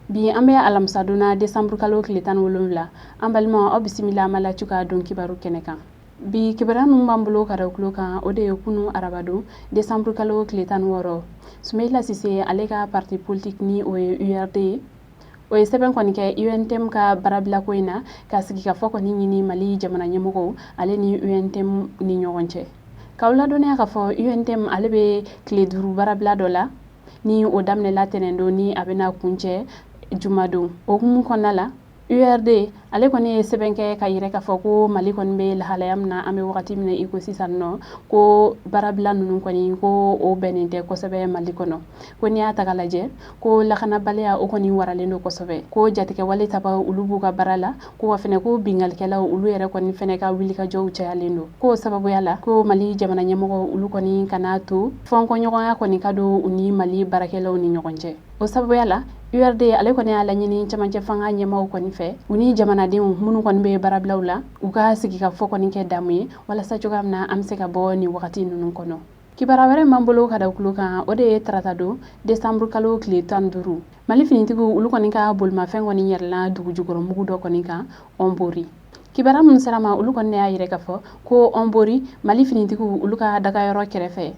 Bi an bɛ alamisadon na, desanburu kalo tile 17. An balimaw, aw bisimila Mali Actu ka don kibaru kɛnɛ kan. Bi kibaruya min b'an bolo ka da tulo kan, o de ye kunu arabadon, desanburu kalo tile 16, Sumayila Sise, ale ka parti politique ni o ye URD ye, o ye sɛbɛn kɔni kɛ UNTM ka baarabilako in na, ka sigikafɔ kɔni ɲini Mali jamana ɲɛmɔgɔw ale ni UNTM ni ɲɔgɔn cɛ. K'aw ladɔnniya k'a fɔ UNTM ale bɛ tile 5 baarabila dɔ la, ni o daminɛla tɛnɛndon, ni a bɛna kuncɛ jumadon. O hukumu kɔnɔna la, URD ale kɔni ye sɛbɛn kɛ ka yira k'a fɔ ko Mali kɔni bɛ lahalaya min na, an bɛ wagati min na i ko sisan nɔ, ko baarabila ninnu kɔni, ko o bɛnnen tɛ kosɛbɛ Mali kɔnɔ. Ko n'i y'a ta k'a lajɛ, ko lakanabaliya o kɔni waralen don kosɛbɛ, ko jatigɛwale tabaw olu b'u ka baara la, ko wa fɛnɛ ko binkalikɛlaw olu yɛrɛ kɔni fɛnɛ ka wulikajɔw cayalen don. K'o sababuya la, ko Mali jamana ɲɛmɔgɔw olu kɔni kana to fɔnkɔɲɔgɔnya kɔni ka don u ni Mali baarakɛlaw ni ɲɔgɔn cɛ. O sababuya la, URD ale kɔni y'a laɲini camancɛ fanga ɲɛmaaw kɔni fɛ, u ni jamanadenw minnu kɔni bɛ baarabilaw la, u ka sigikafɔ kɔni kɛ damu ye, walasa cogoya min na an bɛ se ka bɔ nin wagati ninnu kɔnɔ. Kibaruya wɛrɛ m'an bolo ka da tulo kan, o de ye tarata don, desanburu kalo tile 15, Mali finitigiw olu kɔni ka bolimafɛn kɔni yɛlɛla dugu jukɔrɔ mugu dɔ kɔni kan Ɔnbori. Kibaruya minnu sera ma, olu kɔni y'a yira k'a fɔ ko Ɔnbori, Mali finitigiw olu ka dagayɔrɔ kɛrɛfɛ,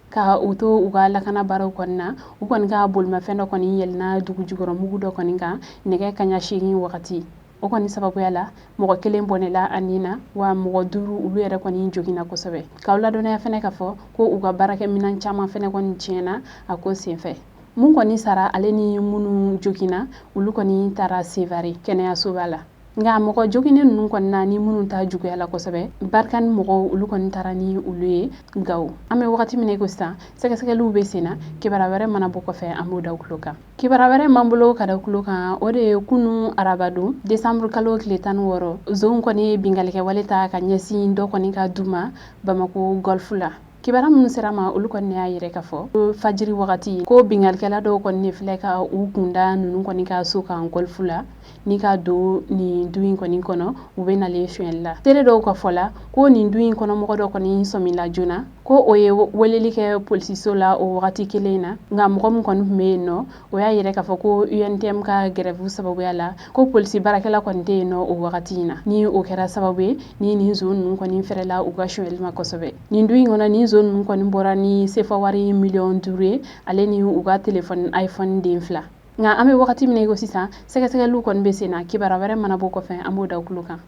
ka u to u ka lakana baaraw kɔni na, u kɔni ka bolimafɛn dɔ kɔni yɛlɛnna dugu jukɔrɔ mugu dɔ kɔni kan nɛgɛ kaɲa 8 wagati. O kɔni sababuya la, mɔgɔ kelen bɔnɛla a nin na, wa mɔgɔ duuru olu yɛrɛ kɔni joginna kosɛbɛ. K'aw ladɔnniya fɛnɛ k'a fɔ ko u ka baarakɛminɛn caman fɛnɛ kɔni tiɲɛna a ko senfɛ. Mun kɔni sara ale ni minnu joginna, olu kɔni taara Sevare kɛnɛyasoba la. Nka mɔgɔ joginnen ninnu kɔni na, ni minnu ta juguyala kosɛbɛ, Barkhane mɔgɔw olu kɔni taara ni olu ye Gawo. An bɛ wagati min na i ko sisan, sɛgɛsɛgɛliw bɛ sen na. Kibaruya wɛrɛ mana bɔ kɔfɛ, an b'o da tulo kan. Kibaruya wɛrɛ m'an bolo ka da tulo kan, o de ye kunu arabadon, desanburu kalo tile 16, zonw kɔni ye binkalikɛwale ta ka ɲɛsin dɔ kɔni ka du ma Bamako Golf la. Kibaruya minnu sera ma, olu kɔni y'a yira k'a fɔ fajiri wagati ko binkalikɛla dɔw kɔni de filɛ ka u kunda ninnu kɔni ka so kan Golf la, ni ka don nin du in kɔni kɔnɔ, u bɛ nalen sonyɛli la. Seere dɔw ka fɔ la, ko nin du in kɔnɔmɔgɔ dɔ kɔni sɔmila joona, ko o ye weleli kɛ polisiso la o wagati kelen na. Nka mɔgɔ min kɔni tun bɛ yen nɔ, o y'a yira k'a fɔ ko UNTM ka grève sababuya la, ko polisi baarakɛla kɔni tɛ yen nɔ o wagati in na, ni o kɛra sababu ye ni nin zon ninnu kɔni fɛrɛla u ka sonyɛli ma kosɛbɛ. Nin du in kɔnɔ, nin zon ninnu kɔni bɔra ni sefa wari miliyɔn 5 ye, ale ni u ka telefɔni iPhone den fila. Nka an bɛ wagati min na i ko sisan, sɛgɛsɛgɛliw kɔni bɛ sen na. Kibaruya wɛrɛ mana bɔ kɔfɛ, an b'o da tulo kan.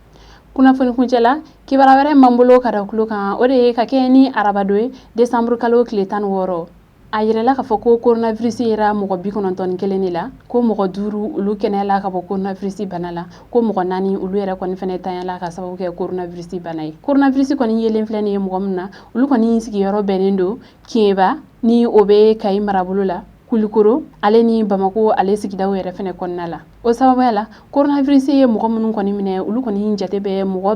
Kunnafoni kuncɛ la, kibaruya wɛrɛ m'an bolo ka da tulo kan, o de ye ka kɛ ni arabadon ye, desanburu kalo tile 16, a yirala k'a fɔ ko coronavirus yera mɔgɔ 91 de la, ko mɔgɔ duuru olu kɛnɛyala ka bɔ coronavirus bana la, ko mɔgɔ naani olu yɛrɛ kɔni fɛnɛ tanyala ka sababu kɛ coronavirus bana ye. Coronavirus kɔni yelen filɛ nin ye mɔgɔ min na, olu kɔni sigiyɔrɔ bɛnnen don Kɛɲɛba, ni o bɛ Kayi marabolo la, Kulikoro ale ni Bamako ale sigidaw yɛrɛ fɛnɛ kɔnɔna la. O sababuya la, coronavirus ye mɔgɔ minnu kɔni minɛ, olu kɔni jate bɛ mɔgɔ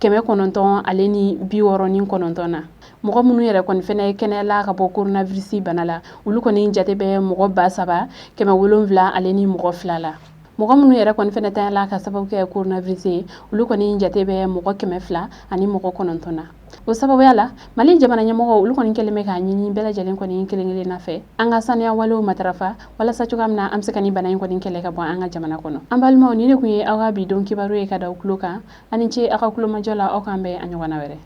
5969 na. Mɔgɔ minnu yɛrɛ kɔni fɛnɛ kɛnɛyala ka bɔ coronavirus bana la, olu kɔni jate bɛ mɔgɔ 3702 la. Mɔgɔ minnu yɛrɛ kɔni fɛnɛ tanyala ka sababu kɛ coronavirus ye, olu kɔni jate bɛ mɔgɔ 209 na. O sababuya la, Mali jamana ɲɛmɔgɔw olu kɔni kɛlen bɛ k'a ɲini bɛɛ lajɛlen kɔni kelen kelenna fɛ, an ka saniya walew matarafa, walasa cogoya min na an bɛ se ka nin bana in kɔni kɛlɛ ka bɔ an ka jamana kɔnɔ. An balimaw, nin de tun ye aw ka bi don kibaru ye ka da aw tulo kan. A ni ce aw ka kulomajɔ la. Aw k'an bɛn a ɲɔgɔnna wɛrɛ.